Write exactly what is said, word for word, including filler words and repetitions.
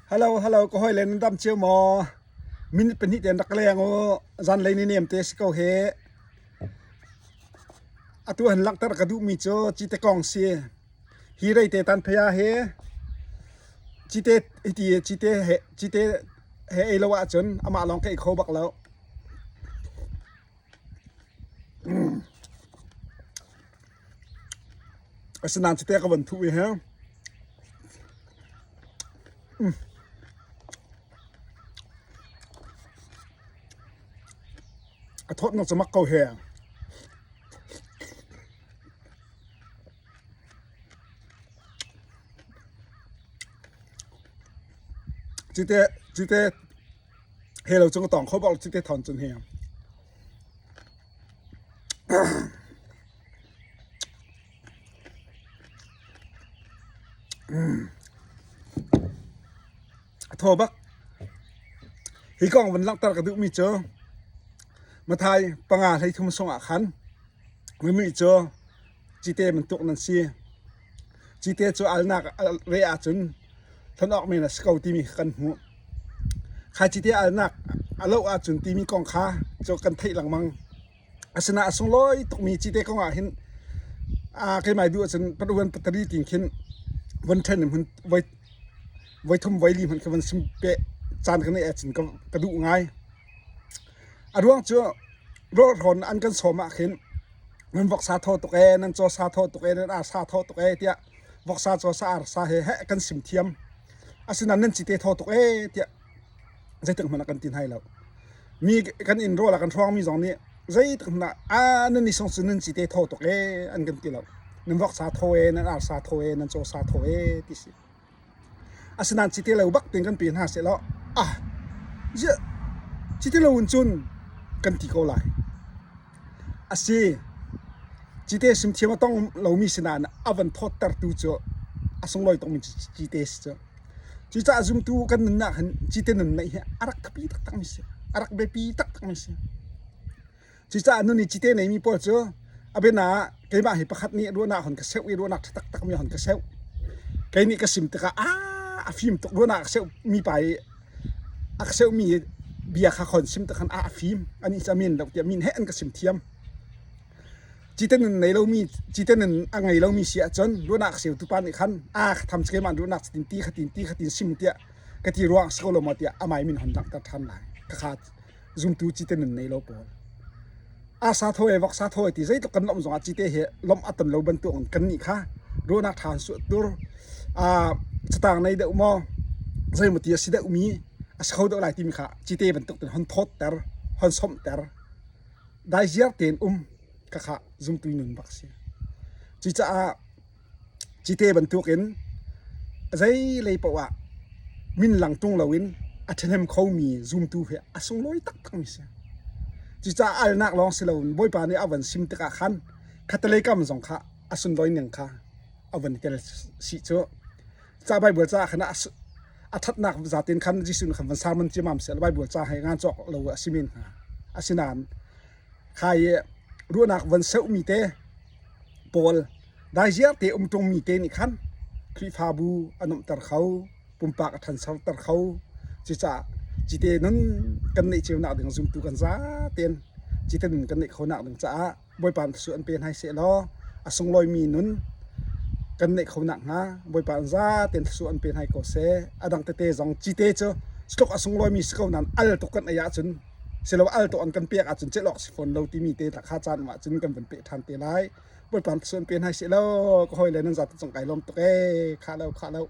Hello, hello, ka hoi le nan dam cio maw? Minute pahnih tein rak leng uh, zanlei ni nemte si ko he. Atu han langhter ka duhmi cu cite kong si. Hi reite tan phaya he. Cite, hiti, cite he, cite he ei lo ahcun amah lawng ka ei kho bak lo. Asinain cite ka van thuh i he. A thawt nak camak ko he. Cite, cite he lo cung tong kho bak lo cite thawn cun he. A thaw bak. Hi kong van langhter ka duhmi cu Matthai panga hleithum sungah khan mimi cu cite bantuk nan si. Cite cu alnak a re ahcun hlan awk men a si ko timi kha kan hmuh. Kha cite alnak a lo ahcun timi kong kha cu kan theih lengmang. Asinain a sunglawi tukmi cite kong ah hin, aa, keimah duh ahcun patuan patari tin khin von ṭhen in hmun voi, voi thum voi li hmanh kha von sim peh caan ka neih ahcun ka, ka duh ngai. A ruang cu rawhrawn an kan sawm ah khin nan voksa thaw tuk e, nan cawsa thaw tuk e, nan arsa thaw tuk e tiah voksa, cawsa, arsa he heh kan sim thiam. Asinain nan cite thaw tuk e tiah zeitik hmanh a kan ti hnai lo. Mi kan in rawl a kan hrawngmi zong nih zeitik hmanh ah, "A, nan i song cu nan cite thaw tuk e," an kan ti lo. "Nan voksa thaw e, nan arsa thaw e, nan cawsa thaw e," ti si. Asinain cite lo bak tein kan pe hna sehlaw, "Ah, ziah, cite lo in cun," kan ti ko lai. A si, cite simthiam a tong lomi sinain a van thawttertu cu a sunglawi tongmi cu cite si cu. Cucaah zumtu kan nunnak hin cite nun neih hi a rak thapi taktakmi si, a rak biapi taktakmi si. Cucaah nun i cite neimi pawl cu a bianak keimah hi pakhat nih ruahnak hon ka seuh i ruahnak ṭha taktakmi hon ka seuh. Kei nih ka sim tikah, aa, a fim tuk, ruahnak a ka seuhmi pa i a ka seuhmi bia kha hon sim tikah khan, aa, a fim, anih cu a men lo tiah min he an ka sim thiam. Cite nun nei lomi, cite nun a ngei lomi si ahcun ruahnak a ka seutu pa nih khan, aa, kha tham cu keimah ruahnak cu tin ti kha tin ti kha tin sim tiah ka ti ruang a si ko lo maw tiah amai min hon langhter ṭhan lai. Ka kha zumtu cite nun nei lo pawl. Arsa thaw e, voksa thaw e ti zeitluk kan lawmh zongah cite he lawmh a ton lo bantuk in kannih kha ruahnak ṭha an suahtur, aa, catang nei deuh maw, zeimaw ti a si deuhmi a si kho deuh lai timi kha cite bantuk tein hon thawtter, hon somhter, daiziar tein um. Ka kha zumtu nun bak si. Cucaah cite bantukin a zei lei paoh ah min lang tung loin a ṭhahnem khomi zumtu hi a sunglawi taktakmi si. Cucaah alnak lawng si loin Bawipa nih a van sim tikah khan khatlei kam zong kha a sunlawi ning kha a van tel si cu. Cucaah Baibal caah khan a su-, a ṭhatnak zaten khan Jesuh nih khan van sermon ciammam si lo, Baibal ca he ngan cawk lo a si men hnga. Asinain kha i ruahnak van seuhmi te pawl, daiziar te um ṭungmi te nih khan Khrihfabu a nuamhter kho, pumpak a ṭhanserter kho. Cucaah cite nun kan neih ceunak ding zumtu kan zaten cite nun kan neih khonak ding caah Bawipa in thluachuah an pe hnai sehlaw, a sunglawimi nun kan neih khonak hnga, Bawipa in zaten thluachuah an pe hnai ko seh. A dang tete zong cite cu cutluk a sunglawimi si ko nain al tuk kan ei ahcun, si lo, al tuk an kan pek ahcun celh awk si fawn lo timi te kha caan um ahcun kan van peh ṭhan te lai. Bawipa in thluachuah an pe hnai sehlaw, ka hoi le nan zate cungah kaa lawm tuk e, kha lo, kha lo.